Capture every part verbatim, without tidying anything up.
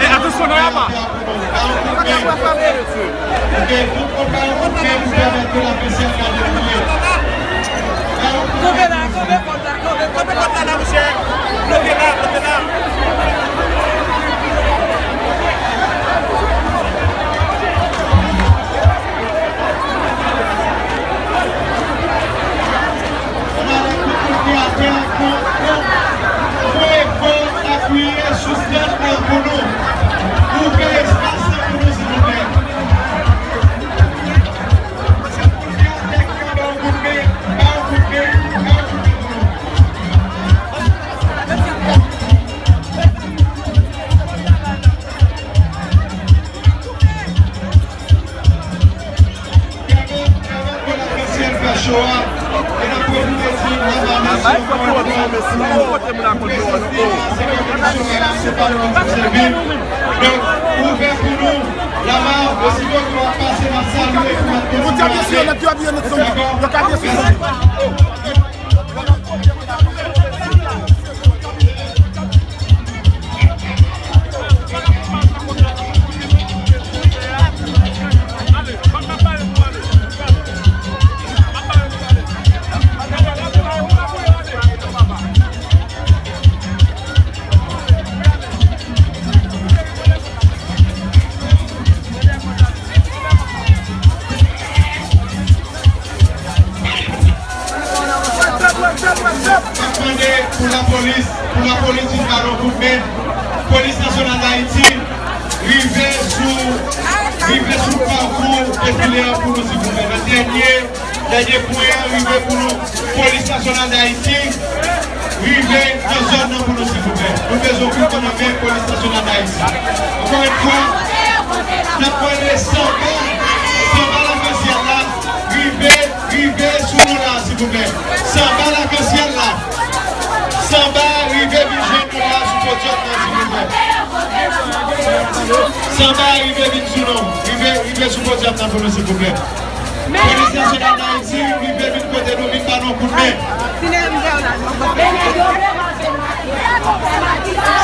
E atansyon nan apa. Kanpe la, kanpe kòt la, kanpe, kanpe kòt la, la, monchè. Bloke la, bloke la. Voye fò, apiye sou stèt la pou nou. Ouvè espas la pou nou, silvouplè. Gade, gade pou lakansyèl fè cho a, e n ap pwofite di Lama mèsi ankò yon fwa pou presizman se ke komisyon Lama se pa yon ti sèvis. Donk, ouvè pou nou, Lama, osito ke w ap pase, n ap salye pou n ap kontinye ale. Dakò? Mèsi. M ap mande pou lapolis, pou lapolis vin ba nou kout men. Polis Nasyonal d Ayiti, rive sou, rive sou pakou defile an pou nou, silvouplè. Nan dènye, dènye pwen an, rive pou nou. Polis Nasyonal d Ayiti, rive nan zòn nan pou nou, silvouplè. Nou bezwen pito nan men Polis Nasyonal d Ayiti. Ankò yon fwa, n ap mande Sanba, Sanba Lakansyèl la, rive, rive sou nou la, silvouplè. Sanba Lakansyèl la. Sanba, rive vin jwenn nou la sou podyòm nan, silvouplè. Sanba, rive vin sou nou. Rive, rive sou podyòm nan pou nou, silvouplè. Polis Nasyonal d Ayiti, rive vin kote nou, vin ba nou kout men.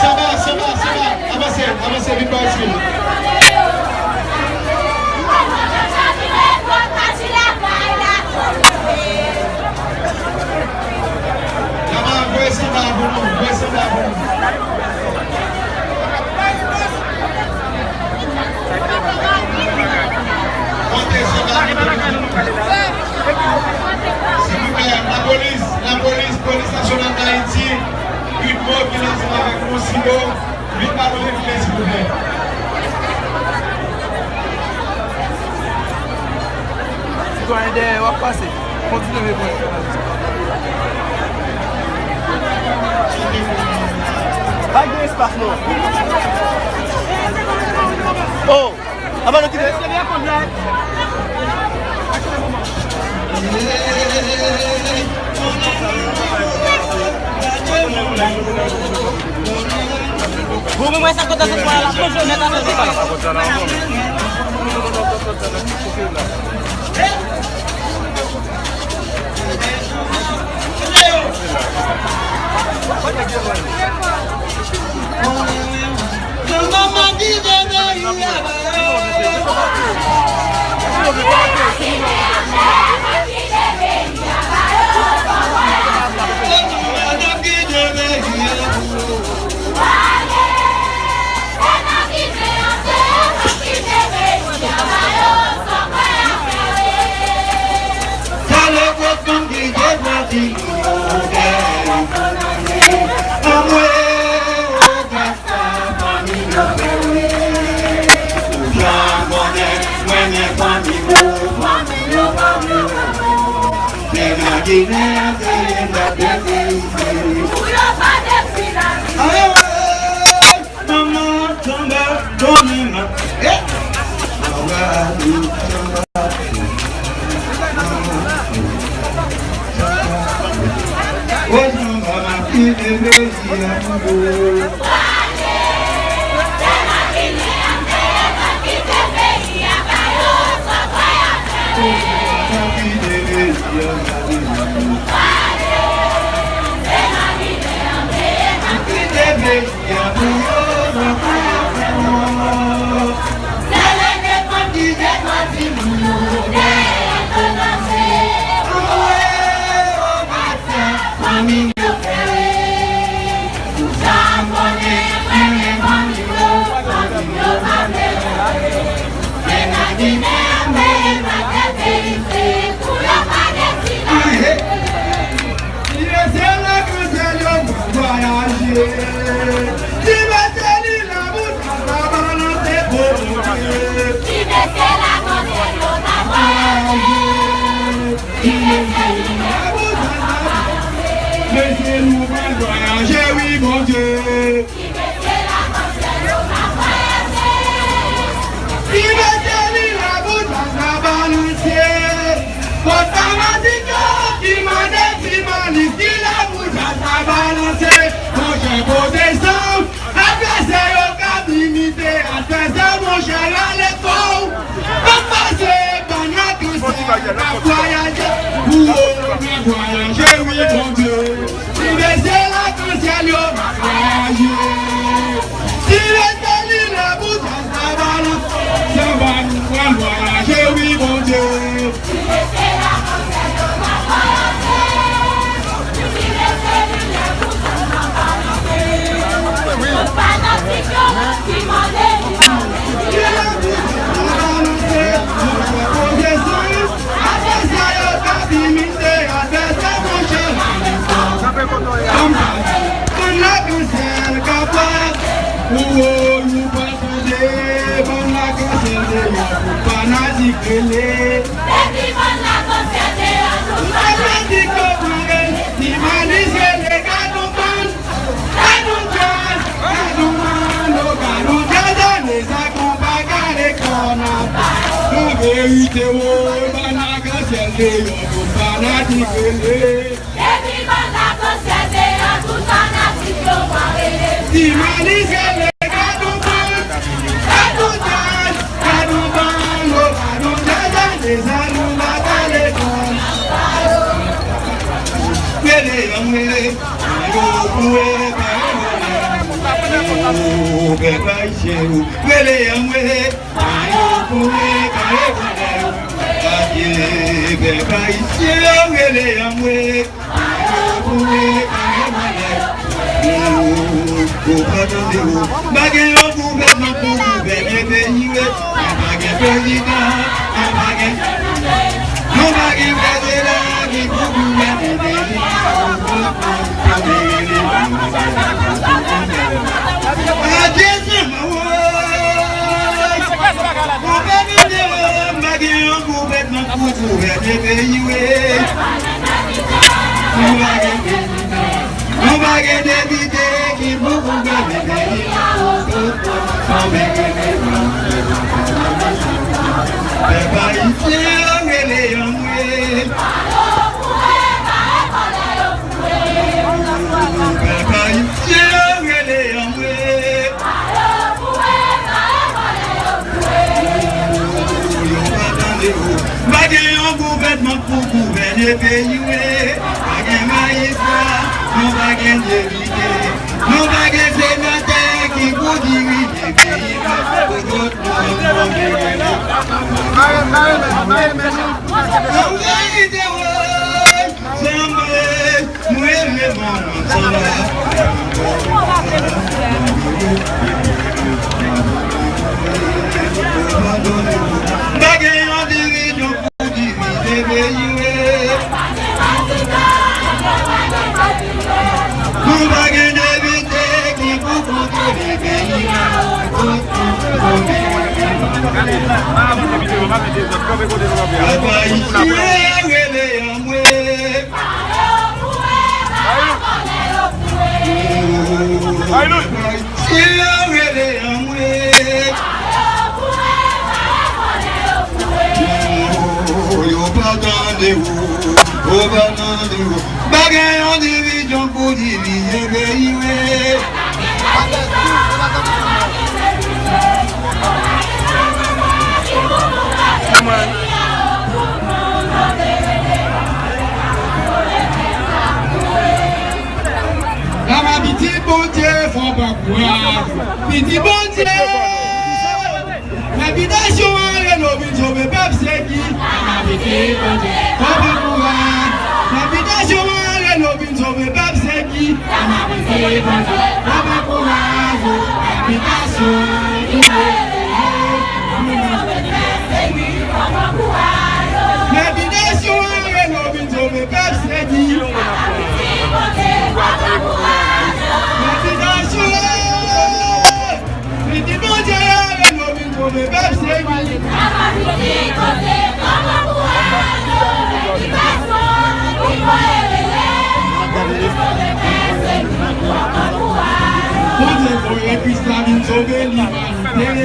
Sanba, Sanba, Sanba, avanse, avanse, vin bò isit. Lama, voye Sanba pou nou, voye Sanba pou nou. Monte Sanba pou nou. Silvouplè, lapolis, lapolis, Polis Nasyonal d Ayiti, Udmo ki ansanm avèk nou, Sibo, vin ba nou refle, silvouplè. Sitwayen dèyè, w ap pase. Kontinye, men bon. Pa gen espas, non. Oh! Apa nou kite? Bon, men mwen sa kontan sot mwen la, la plonje nèt avè l. Mesye, lakansèl yo pral vwayaje. Ti mesye li la bout sa balanse pou Bondye. Ti mesye, lakansèl yo pral vwayaje. Ti mesye li la bout sa balanse. Mesye, nou pral vwayaje, wi, Bondye. Ti mesye, lakansèl yo pral vwayaje. Ti mesye li la bout sa balanse. Kot fanatik yo ki mande Ti Malis ki la bout sa balanse. Monchè, poze san. Advèsè yo k ap imite advèsè, monchè, rale kò w. Pap pase, bann lakansèl k ap vwayaje. Ou o, n ap vwayaje, wi, Bondye. Ti mesye, lakansèl yo pral vwayaje. Ti mesye li la bout sa balanse. Sa va nou pral vwayaje, wi, Bondye. Ou o, nou pa tande, bann lakansèl deyò, tout fanatik rele. Depi bann lakansèl deyò, tout fanatik yo pran rele. Ti Malis rele, gad on bann, gad on djaz, gad on bann, o, gad on djaz, ane sa konpa kale kò n ap. An verite, o, bann lakansèl deyò, tout fanatik rele. Depi bann lakansèl deyò, tout fanatik yo pran rele. Ti Malis rele, gad on bann, gad on djaz, gad on bann, o, gad on djaz, ane sa nou pa kale kò n ap. Rele anmwe, ayo pou e pa e vòlè. O, pèp ayisyen, o, rele anmwe. Ayo pou e pa e vòlè yo. Gade pèp ayisyen yo rele anmwe. Ayo pou e pa e vòlè yo. Ou pa tande yo. Pa gen yon gouvènman pou gouvène peyi we. Pa gen prezidan. Pa gen, nou pa gen prezidan ki pou gouvène peyi. Adye sèlman. Gouvènman deyò, m pa gen yon gouvènman pou gouvène peyi, wi. Nou pa gen, nou pa gen depite ki pou gouvène peyi. Pèp ayisyen rele anmwe. Pèp ayisyen rele anmwe. Yo pa tande w. Pa gen yon gouvènman pou gouvène peyi, wi. Pa gen majistra, nou pa gen depite, nou pa gen senatè ki pou dirije peyi a. Pou tout moun rele. An verite, wi. Sanble, mwen menm ansanm la. Pa gen yon dirijan pou dirije peyi, wi. Nou pa gen depite ki pou kontwole peyi a. Pèp ayisyen rele anmwe. Yo pa tande w, yo pa tande w. Pa gen yon dirijan pou dirije peyi, wi. Nan mabitit Bondye, fò pa Piti Bondye. Abitasyon an reno vin sove pèp Segi. Papa kouraj. Abitasyon an reno vin sove pèp Segi. Papa kouraj. Abitasyon an reno vin sove pèp Segi. Abitasyon an reno vin sove pèp Segi. Abitasyon an Piti Bondye a reno vin sove pèp Segi. Bondye voye Kris la vin sove limanite. Bondye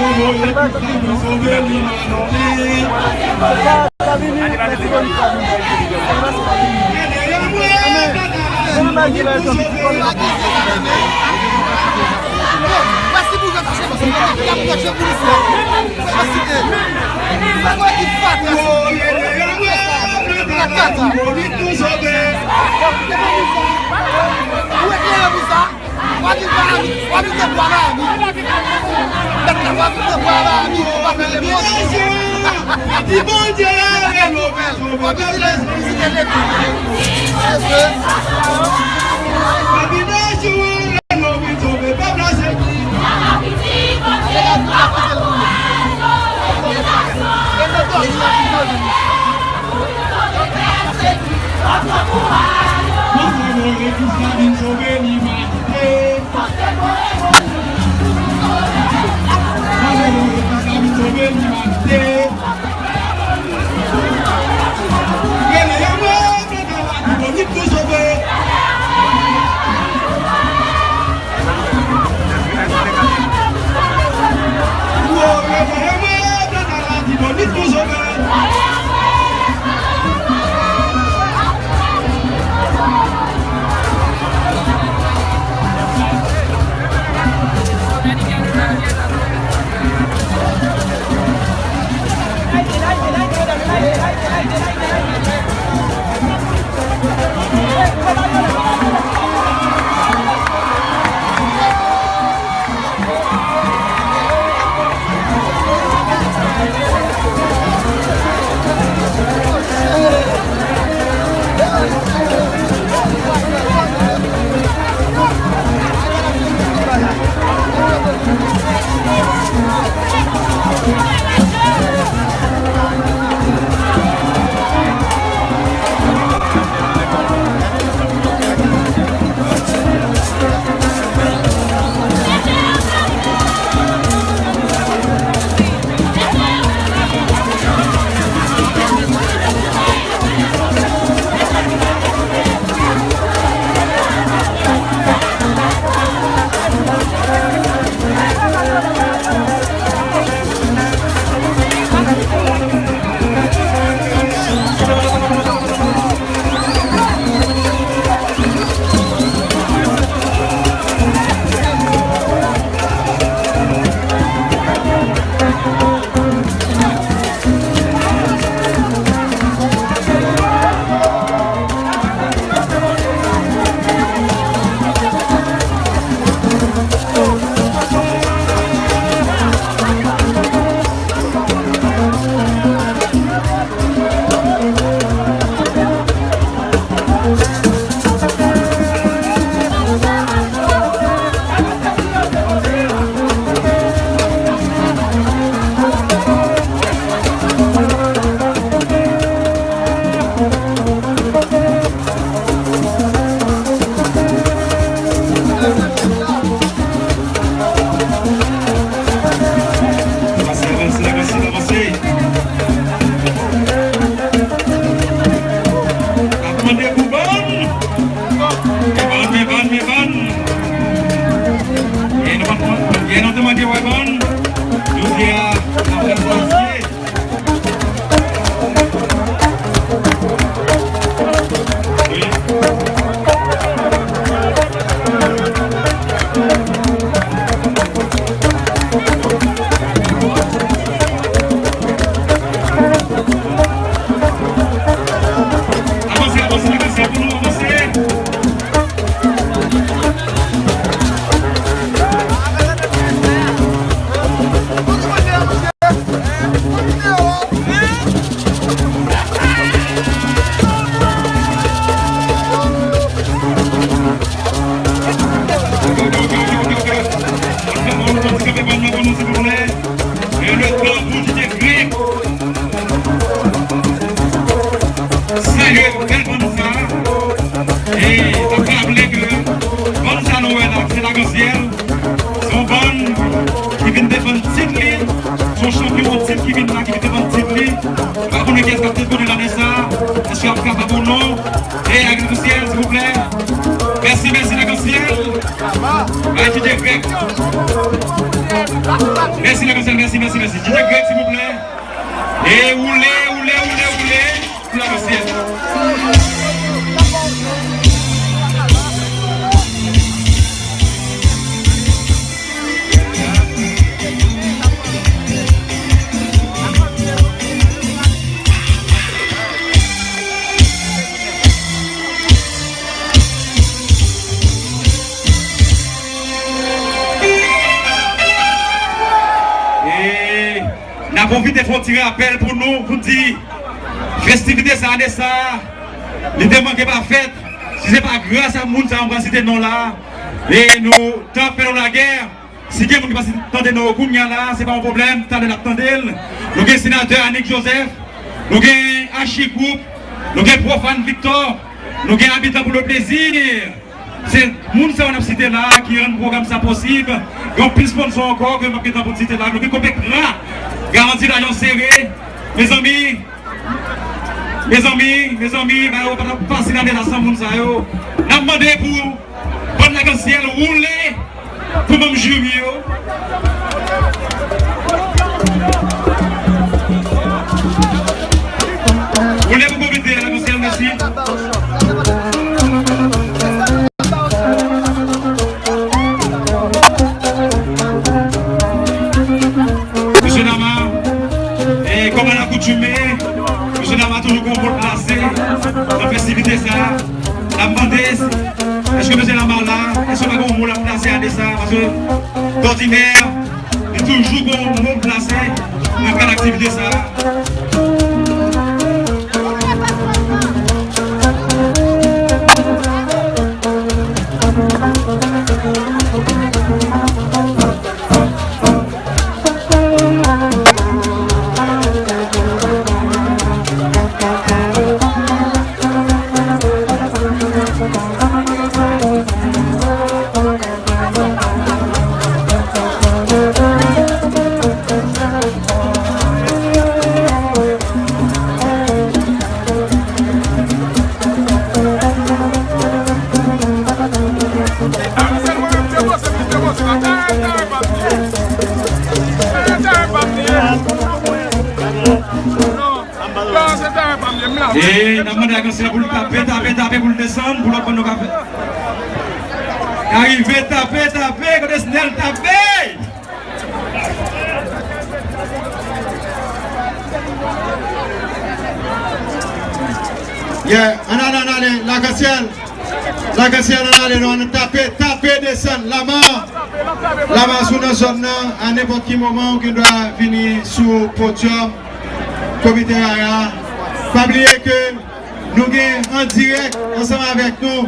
voye Kris la vin sove limanite. Ou eklere pou sa? W ap viv nan Miami, w ap viv nan bwa Miami. Bèt la, w ap viv nan bwa Miami, w ap viv nan lemonn. Di Bondye a reno, w ap vizite legliz. Se vre. Abitasyon an reno vin sove pèp la Segi. Bondye voye Kris la vin sove limanite. Bondye voye Kris la vin sove limanite. Rele anmwe, Bondye la Latibonit pou sove. Rele anmwe, Bondye la Latibonit pou sove. Avanse, avanse, avanse, avanse. N ap mande pou bann. Men bann, men bann, men bann. Yè nou pa t, yè nou te manke wè bann. Jodi a, n ap fè l. Avanse, avanse, avanse, pou nou avanse. Bann nan pou nou, silvouplè. E le tanbou DJ Greg. Salye bèl bann sa. E n ap raple ke bann sa nou wè la, se Lakansyèl. Se yon bann ki vin defann tit li. Se yon chanpyon tit ki vin la, ki vin defann tit li. M pa konnen kiyès k ap detone lannen sa. Èske y ap kapab ou non? E Lakansyèl, silvouplè. Mèsi, mèsi, Lakansyèl. Bay DJ Greg. Mèsi, Lakansyèl, mèsi, mèsi, mèsi. DJ Greg, silvouplè. E woule, woule, woule, woule. Pou Lakansyèl. E n ap pwofite fè yon ti rapèl pou nou, pou n di, festivite sa, ane sa, li te manke pa fèt, si se pa gras a moun sa yo m pral site non la, e nou t ap fè nou lagè. Si gen moun ki pa tande non yo kounye a la, se pa yon pwoblèm, talè n ap tande l. Nou gen senatè Anick Joseph, nou gen Archie Group, nou gen Profane Victor, nou gen Habitant pour le Plaisir. Se moun sa yo n ap site la ki rann pwogram sa posib. Gen anpil sponsor ankò ke m ap gen tan pou n site la. Nou gen Copecra, garanti lajan sere. Mezanmi, mezanmi, mezanmi, bagay yo pa t ap fasil ane la san moun sa yo. N ap mande pou bann Lakansyèl woule pou manm jiri yo. Woule pou komite a, Lakansyèl, mèsi. Mesye dam, e, kòm alakoutime, mesye dam toujou gen yon mo l plase nan festivite sa. N ap mande, èske mesye dam la, èske pa gen yon mo l ap plase ane sa? Paske, dòdinè, li toujou gen yon mo l plase nan kad aktivite sa. E n ap mande Lakansyèl pou l tape, tape, tape pou l desann, pou lòt bann yo ka fè. Ka rive, tape, tape, kote Snel, tape! Yeah, ann ale, ann ale, Lakansyèl. Lakansyèl, ann ale, nou ann tape, tape, desann, Lama. Lama si w nan zòn nan, a nenpòt ki moman, ou gen dwa vini sou podyòm Komite Rara. Pa bliye ke nou gen an dirèk ansanm avèk nou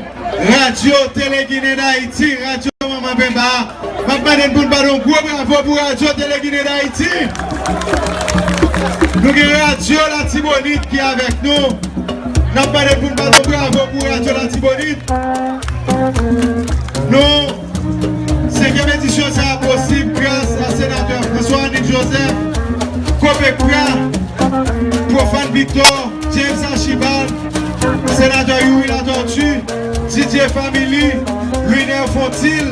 Radyo Tele Ginen Dayiti, Radyo Manman Penba. M ap mande n pou n bat yon gwo bravo pou Radyo Tele Ginen Dayiti. Nou gen Radyo Latibonit ki avèk nou. N ap mande n pou n bat yon bravo pou Radyo Latibonit. Nou, senkyèm edisyon sa a posib gras a Senatè François Anick Joseph, Copecra, Profane Victor, James Archibald, Senatè Youri Latortue, Didier Family, Louiner Fontil,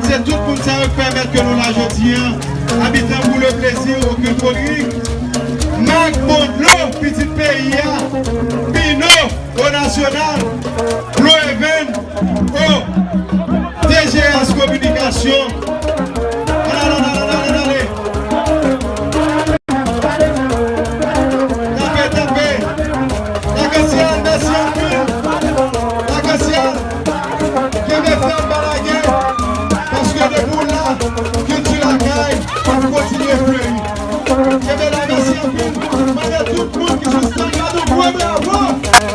se tout moun sa yo k pèmèt ke nou la jodi a. Habitant pour le Plaisir, Ocult Rodrigue, Marc Mondlo, Pitit Peyi a, Pino, O Nasyonal, Blue Heaven, O, T G S Kominikasyon. Ann ale, ann ale, ann ale, ann ale. Tape, tape. Lakansyèl, mèsi anpil. Lakansyèl, kenbe fèm, pa lage. Paske depi w la, kilti lakay ap kontinye fleri. Kenbe la, mèsi anpil. Mande tout moun ki sou sèn la, yon gwo bravo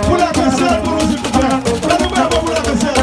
pou Lakansyèl pou nou, silvouplè. Fè yon bravo pou Lakansyèl.